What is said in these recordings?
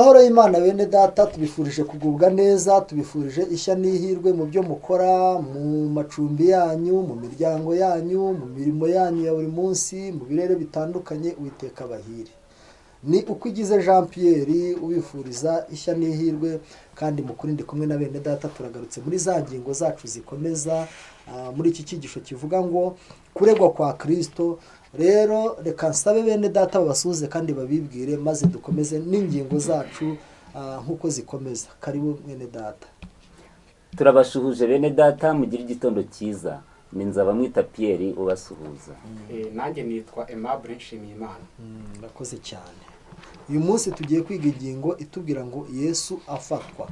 Amahoro y'Imana bene data, tubifurije kugubwa neza, tubifurije ishya n'ihirwe mu byo mukora, mu macumbi yanyu, mu miryango yanyu, mu mirimo yanyu ya buri munsi, mu birere bitandukanye. Uwiteka abahire. Ni Ukwigize Jean Pierre ubifuriza ishya n'ihirwe, kandi mukuri ndi kumwe na bene data. Turagarutse muri za ngingo zacu zikomeza muri iki cyigisho kivuga ngo kuregwa kwa Kristo. Rero reka nsabe bene data babasuhuze kandi babibwire, maze dukomeze n'ingingo zacu nk'uko zikomeza. Karibu mwene data. Turabashuhuje bene data, mugire igitondo cyiza. Ni Nzabamwita Pierre ubasuhuza. Nanjye nitwa Aimable Nshimiyimana. Murakoze cyane. Uyu munsi tugiye kwiga ingingo itubwira ngo Yesu afatwa.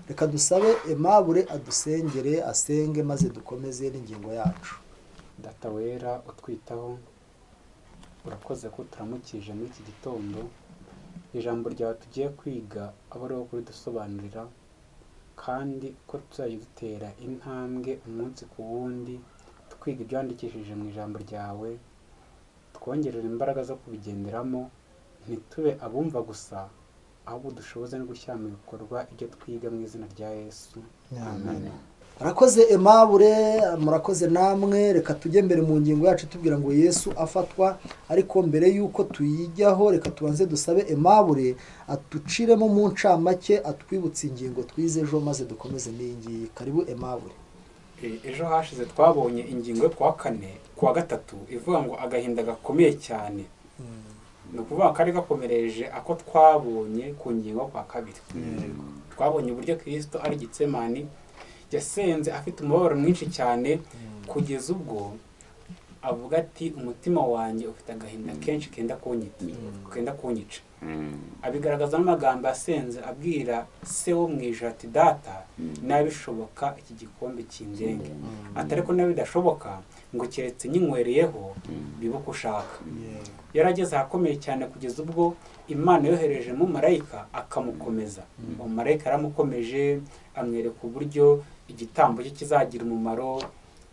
Reka dusabe Aimable adusengere, asenge, maze dukomeze n'ingingo yacu. Data wera utwitaho, urakoze ko turamukije muri iki gitondo. Ijambo ryawe tugiye kwiga abe ari wowe kuridusobanurira, kandi ko tuzajya dutera intambwe umunsi ku wundi, twiga ibyandikishije mu ijambo ryawe, twongerera imbaraga zo kubigenderamo, ntitube abumva gusa, ahubwo dushoboze no gushyira mu bikorwa ibyo twiga, mu izina rya Yesu, amen. Murakoze Aimable, murakoze namwe. Reka tujye mbere mu ngingo yacu tubwira ngo Yesu afatwa, ariko mbere y'uko tuyijyaho reka tubanze dusabe Aimable atuciremo mu ncamake, atwibutse ingingo twize ejo, maze dukomeze n'iyi ngiyi. Karibu Aimable. Ejo hashize twabonye ingingo yo kuwa kane, kuwa gatatu, ivuga ngo agahinda gakomeye cyane. Ni ukuvuga ko kari gakomereje ako twabonye ku ngingo yo kuwa kabiri. Twabonye uburyo Kristo ari Getsemani yasenze afite umubabaro mwinshi cyane, kugeza ubwo avuga ati umutima wanjye ufite agahinda kenshi kenda kunyica. Abigaragaza n'amagambo yasenze abwira se wo mu ijuru ati data, nabishoboka iki gikombe kindenge, atari ko nabidashoboka ngo keretse nyinywereyeho bibe uko ushaka. Yarageze ahakomeye cyane kugeza ubwo Imana yohereje mu marayika akamukomeza. Uwo marayika yaramukomeje, amwereka uburyo igitambo cye kizagira umumaro,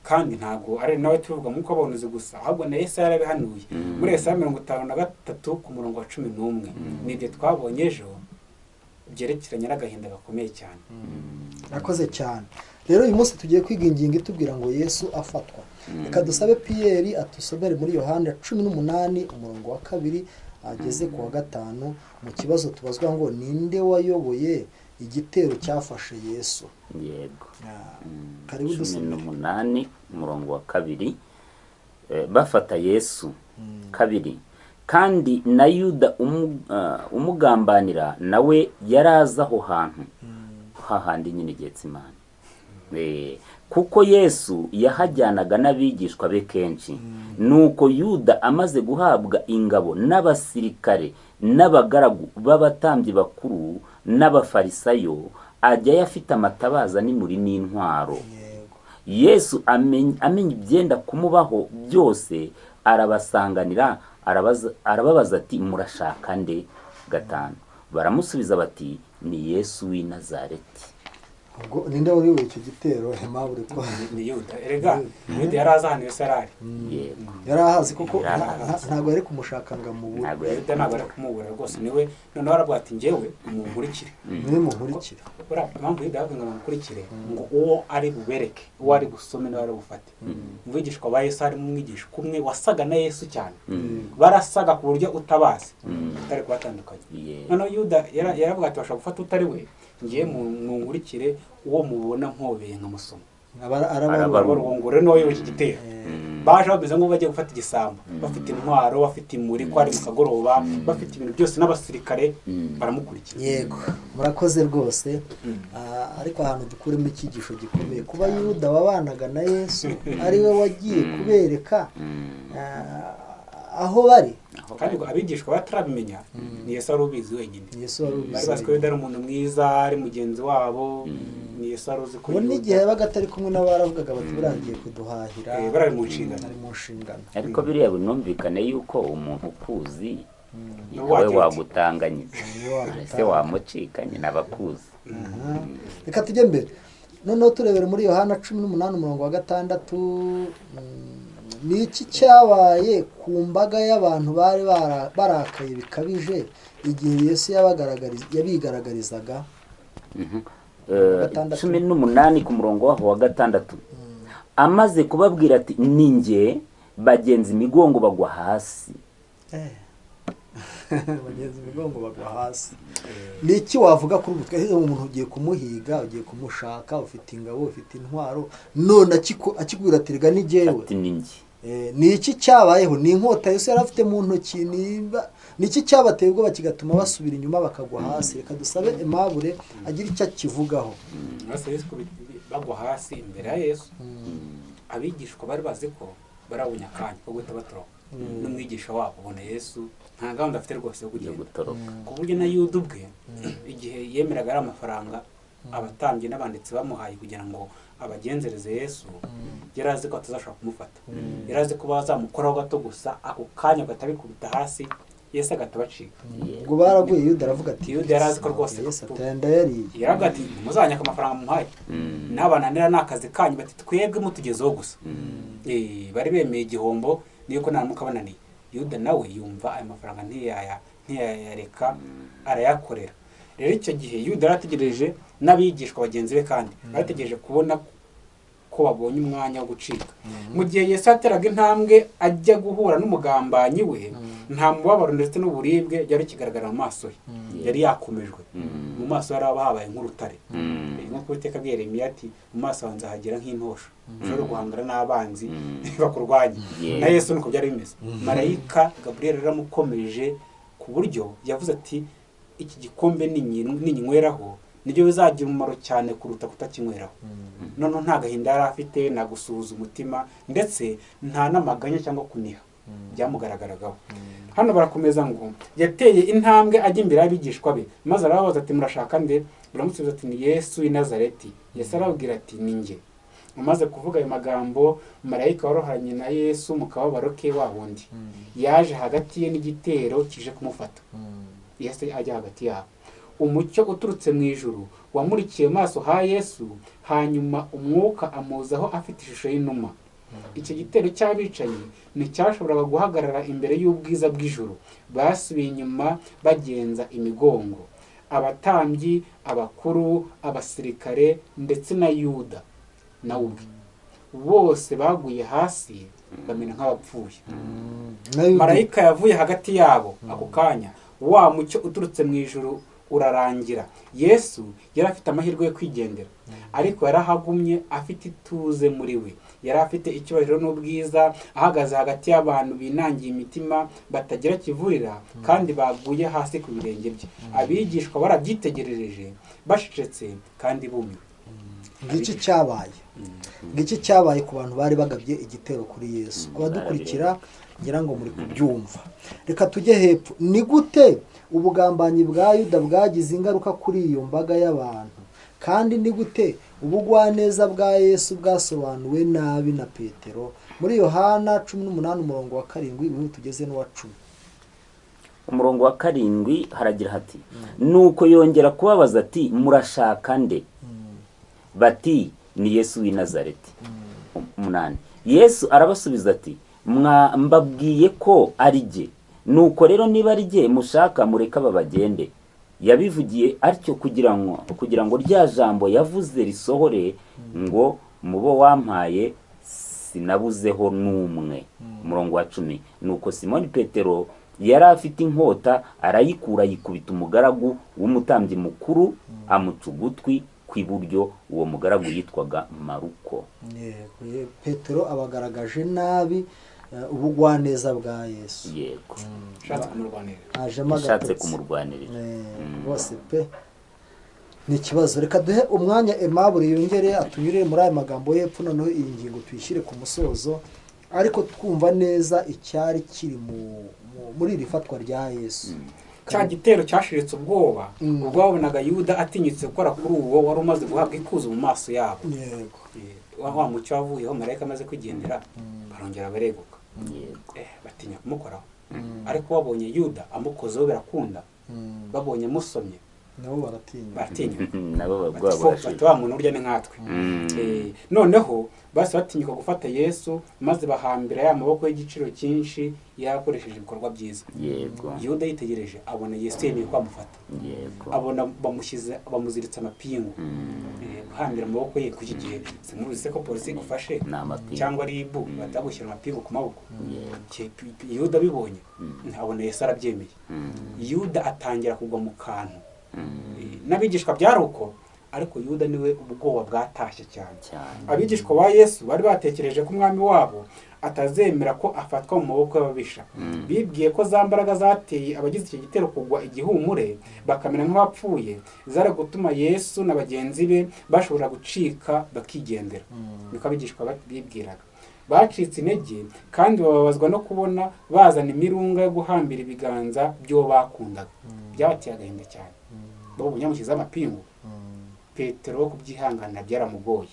kandi ntago ari nawe tuvuga nk'uko abahanuzi gusa, ahubwo na Yesaya yarabihanuye muri Yesaya 53 ku murongo wa 11. Nibyo twabonye ejo byerekeranye n'agahinda gakomeye cyane. Murakoze cyane. Rero uyu munsi tugiye kwiga ingingo itubwira ngo Yesu afatwa. Reka dusabe Pierre atusomere muri Yohana 18 umurongo wa 2 ageze ku wa 5, mu kibazo tubazwa ngo ninde wayoboye igitero cyafashe Yesu. Yego. Karibu dusome. 18 umurongo wa 2, bafata Yesu. 2, kandi na Yuda umugambanira nawe yaraza aho hantu hahandi nyine Getsemani. Kuko Yesu yahajyanaga n'abigishwa be kenshi. Nuko Yuda amaze guhabwa ingabo n'abasirikare n'abagaragu b'abatambyi bakuru n'abafarisayo, ajyayo afite amatabaza n'imuri n'intwaro. Yesu amenya ibyenda kumubaho byose, arabasanganira, arababaza ati murashaka nde? 5, baramusubiza bati ni Yesu w'i Nazareti. Ubwo ninde wari icyo gitero Aimable? Ko ni Yuda. Erega Yuda yari azi ahantu Yesu ari. Yego, yari ahazi koko, ntabwo yari kumushaka ngo amubure. Yuda ntabwo ari kumubura rwose, niwe noneho aravuga ati njyewe munkurikire. Niwe munkurikire. Ura impamvu Yuda yavuga ngo munkurikire, ngo uwo ari bubereke, uwo ari gusome n'uwo ari bufate. Mu bigishwa ba Yesu harimo umwigishwa umwe wasaga na Yesu cyane, barasaga ku buryo utabazi, utari kubatandukanya. Noneho Yuda yaravuga ati bashobora gufata utari we, ngiye munkurikire, uwo mubona mpobeye nkamusoma. Arabarongore n'uwo iki gitero. Baje bameze nk'uko bagiye gufata igisambo, bafite intwaro, bafite imuri, ko ari mu kagoroba, bafite ibintu byose n'abasirikare baramukurikira. Yego, murakoze rwose. Ariko ahantu dukuremo icyigisho gikomeye, kuba Yuda wabanaga na Yesu ari we wagiye kubereka aho bari, kandi ngo abigishwa batarabimenya, ni Yesu wari ubizi wenyine. Yesu wari ubizi. Bari bazi ko Yuda ari umuntu mwiza, ari mugenzi wabo, ni Yesu wari uzi ko Yuda n'igihe yabaga atari kumwe n'abaravugaga bati burangiye kuduhahira, bari mu nshingano, ari mu nshingano. Ariko biriya binumvikane yuko umuntu ukuzi nawe wagutanganyiza, ese wamucikanye n'abakuzi. Reka tujye mbere. Noneho turebere muri Yohana 18 umurongo wa 6 Ni iki cyabaye ku mbaga y'abantu bari barakaye bikabije igihe Yesu yabigaragarizaga? 18 ku murongo waho wa 6. Amaze kubabwira ati ni njye, bagenza imigongo bagwa hasi. Bagenza imigongo bagwa hasi. Ni iki wavuga kuri ubu? Twese umuntu ugiye kumuhiga, ugiye kumushaka, ufite ingabo, ufite intwaro, none akikubwira ati rega ni jyewe. Ati ni njye. Ni iki cyabayeho? Ni inkota Yesu yari afite mu ntoki? Ni iki cyabateye ubwoba kigatuma basubira inyuma bakagwa hasi? Reka dusabe Aimable agira icyo akivugaho. Bagwa hasi imbere ya Yesu. Abigishwa bari bazi ko barabonye akanya ko guhita batoroka. N'umwigisha wabo ubona Yesu nta gahunda afite rwose yo kugenda, ku buryo na Yuda ubwe igihe yemeraga ari amafaranga abatambyi n'abanditsi bamuhaye kugira ngo abagenzereze Yesu, yari azi ko atazashobora kumufata. Yari azi ko bazamukoraho gato gusa ako kanya agahita abikubita hasi, Yesu agahita abacika. Ubwo baraguye, Yuda aravuga ati Yuda yari azi ko rwose Yesu atenda yariye. Yaravuga ati muzanyaka amafaranga muhaye, n'abananira ni akazi kanyu, bati twebwe mutugezeho gusa. Bari bemeye igihombo niko naramuka bananiye. Yuda nawe yumva ayo mafaranga ntiyayareka, arayakorera. Rero icyo gihe Yuda yarategereje n'abigishwa bagenzi be, kandi barategereje kubona ko babonye umwanya wo gucika. Mu gihe Yesu yateraga intambwe ajya guhura n'umugambanyi we, nta mubabaro ndetse n'uburibwe byari kigaragara mu maso ye. Yari yakomejwe, mu maso yari habaye nk'urutare. Nk'uko Uwiteka abwiye Yeremiya ati mu maso hanze hagera nk'intosho, ushobora guhangana n'abanzi bakurwanya. Na Yesu niko byari bimeze. Marayika Gabriel yaramukomeje ku buryo yavuze ati iki gikombe ninkinyweraho nibyo bizagira umumaro cyane kuruta kutakinyweraho. Noneho nta gahinda yari afite, nta gusuhuza umutima, ndetse nta n'amaganya cyangwa kuniha byamugaragaragaho. Hano barakomeza ngo yateye intambwe ajya imbere y'abigishwa be, maze arababaza ati murashaka nde? Baramusubiza ati ni Yesu w'i Nazareti. Yesu arababwira ati ni njye. Umaze kuvuga ayo magambo, marayika warohanye na Yesu mu kababaro ke wa wundi yaje hagati ye n'igitero kije kumufata. Yesu ajya hagati yabo. Umucyo uturutse mu ijuru wamurikiye maso ha Yesu, hanyuma umwuka amuzaho afite ishusho y'inuma. Icyo gitero cy'abicanyi nticyashoboraga guhagarara imbere y'ubwiza bw'ijuru. Basubiye inyuma bagenza imigongo. Abatambyi, abakuru, abasirikare ndetse na Yuda nawe ubwe bose baguye hasi bamera nk'abapfuye. Marayika yavuye hagati yabo ako kanya, wa mucyo uturutse mu ijuru urarangira. Yesu yari afite amahirwe yo kwigendera, ariko yarahagumye afite ituze muri we. Yari afite icyubahiro n'ubwiza, ahagaze hagati y'abantu binangiye imitima batagira kivurira kandi baguye hasi ku birenge bye. Abigishwa barabyitegerereje bacecetse kandi bumiwe. Ngiki cyabaye, ngiki cyabaye ku bantu bari bagabye igitero kuri Yesu. Abadukurikira ngira ngo muri kubyumva. Reka tujye hepfo. Ni gute ubugambanyi bwa Yuda bwagize ingaruka kuri iyo mbaga y'abantu? Kandi ni gute ubugwaneza bwa Yesu bwasobanuwe nabi na Petero? Muri Yohana 18 umurongo wa 7 niho tugeze n'uwa 10. Umurongo wa 7 haragira hati nuko yongera kubabaza ati murashaka nde? Bati ni Yesu w'i Nazareti. 8 Yesu arabasubiza ati mbabwiye ko ari jye. Nuko rero niba ari jye mushaka mureka babagende. Yabivugiye atyo kugira ngo rya jambo yavuze risohore ngo mubo wampaye sinabuzeho n'umwe. Umurongo wa 10 nuko Simoni Petero yari afite inkota arayikura yikubita umugaragu w'umutambyi mukuru amuca ugutwi kw'iburyo. Uwo mugaragu yitwaga Maruko. Petero abagaragaje nabi ubugwaneza bwa Yesu. Yego. Ashatse kumurwanirira. Bose pe ni ikibazo. Reka duhe umwanya Aimable yongere atunyurire muri aya magambo y'epfo, noneho iyi ngingo tuyishyire ku musozo, ariko twumva neza icyari kiri muri iri fatwa rya Yesu. Cya gitero cyashiritse ubwoba ubwo babonaga Yuda atinyitse gukora kuri uwo wari umaze guhabwa ikuzo mu maso yabo. Yego. Wa mucyo wavuyeho marayika amaze kwigendera, barongera bareguka. Batinya kumukoraho. Ariko babonye Yuda amukozeho birakunda, babonye amusomye nabo baratinya. Baratinya. Nabo bati wa muntu urya ni nkatwe. Noneho Bahise batinyuka gufata Yesu, maze bahambira ya maboko y'igiciro cyinshi yarakoresheje ibikorwa byiza. Yego. Yuda yitegereje abona Yesu yemeye kwamufata. Yego. Abona bamushyize, bamuziritse amapingu. Guhambira amaboko ye ku iki gihe, simuzi se ko polisi igufashe Ni amapingu. cyangwa RIB batagushyira amapingu ku maboko. Yego. Yuda abibonye abona Yesu arabyemeye. Yuda atangira kugwa mu kantu. N'abigishwa byari uko, ariko Yuda niwe ubwoba bwatashye cyane. Cyane. Abigishwa ba Yesu bari batekereje ko umwami wabo atazemera ko afatwa mu maboko y'ababisha. Bibwiye ko za mbaraga zateye abagize icyo gitero kugwa igihumure bakamera nk'abapfuye zari gutuma Yesu na bagenzi be bashobora gucika bakigendera. Niko abigishwa bibwiraga. Bacitse intege kandi bababazwa no kubona bazana imirunga yo guhambira ibiganza by'uwo bakundaga. Byabateye agahinda cyane. Babonye bamushyizeho amapingu. Petero kubyihanganira byaramugoye.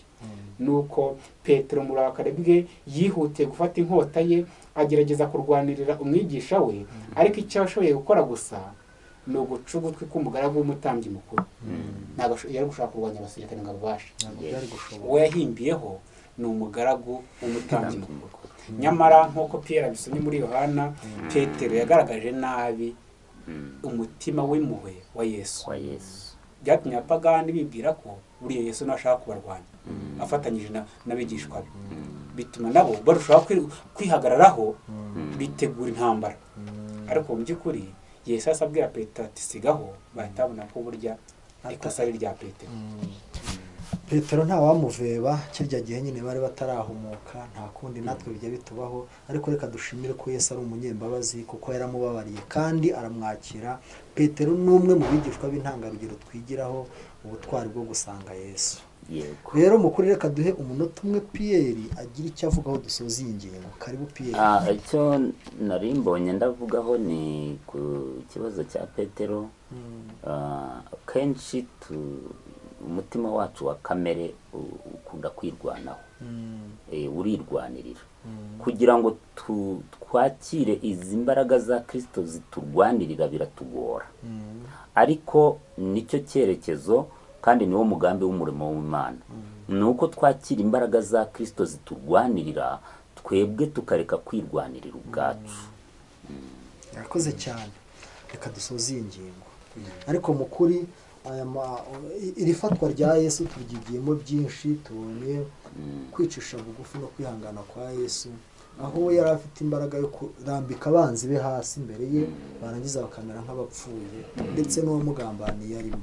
Nuko Petero mu burakari bwe yihutiye gufata inkota ye, agerageza kurwanirira umwigisha we, ariko icyo yashoboye gukora gusa ni uguca ugutwi k'umugaragu w'umutambyi mukuru. Ntabwo yari gushaka kurwanya abasirikare ngo ababashe. Ntabwo byari gushoboka. Uwo yahimbiyeho ni umugaragu w'umutambyi mukuru. Nyamara nk'uko Pierre abisomye muri Yohana, Petero yagaragaje nabi umutima w'impuhwe wa Yesu. Wa Yesu. Byatumye abapagani bibwira ko buriya Yesu nawe ashaka kubarwanya afatanyije n'abigishwa be. Bituma nabo barushaho kwihagararaho, bitegura intambara. Ariko mu by'ukuri Yesu yahise abwira Petero ati sigaho, bahita babona ko burya ikosa ari irya Petero. Petero ntawamuveba, kirya gihe nyine bari batarahumuka, nta kundi natwe bijya bitubaho, ariko reka dushimire ko Yesu ari umunyembabazi kuko yaramubabariye kandi aramwakira. Petero ni umwe mu bigishwa b'intangarugero twigiraho ubutwari bwo gusanga Yesu. Yego. Rero mukuri reka duhe umunota umwe Pierre agira icyo avugaho dusoza iyi ngingo. Karibu Pierre. Icyo nari mbonye ndavugaho ni ku kibazo cya Petero. Kenshi umutima wacu wa kamere ukunda kwirwanaho. Urirwanirira. Kugira ngo twakire izi mbaraga za Kristo ziturwanirira biratugora. Ariko nicyo cyerekezo kandi niwo mugambi w'umurimo w'Imana. Ni uko twakira imbaraga za Kristo ziturwanirira, twebwe tukareka kwirwanirira ubwacu. Yakoze cyane. Reka dusoze iyi ngingo. Ariko mukuri iri fatwa rya Yesu turyigiyemo byinshi, tubonye kwicisha bugufi no kwihangana kwa Yesu, aho yari afite imbaraga yo kurambika abanzi be hasi imbere ye, barangiza bakamera nk'abapfuye, ndetse n'uwamugambaniye arimo.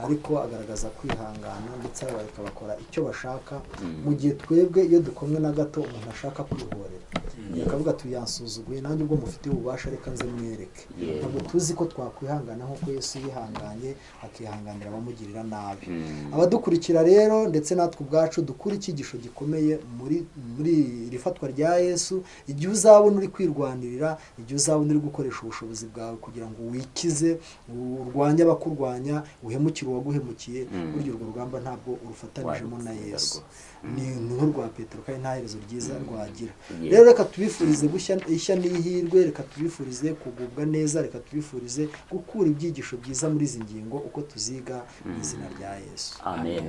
Ariko agaragaza kwihangana ndetse abareka bakora icyo bashaka, mu gihe twebwe iyo dukomwe na gato umuntu ashaka kwihorera, akavuga ati yansuzuguye nanjye ubwo mufite ububasha reka nze mwereke. Ntabwo tuzi ko twakwihangana nk'uko Yesu yihanganye, akihanganira abamugirira nabi. Abadukurikira rero ndetse natwe ubwacu dukura icyigisho gikomeye muri iri fatwa rya Yesu. Igihe uzabona uri kwirwanirira, igihe uzabona uri gukoresha ubushobozi bwawe kugira ngo wikize, urwanye abakurwanya, uhemukire uwaguhemukiye, burya urwo rugamba ntabwo urufatanijemo na Yesu. Ni nk'urwa Petero kandi nta herezo ryiza rwagira. Rero reka tubifurize gushya ishya n'ihirwe, reka tubifurize kugubwa neza, reka tubifurize gukura ibyigisho byiza muri izi ngingo uko tuziga mu izina rya Yesu. Amen.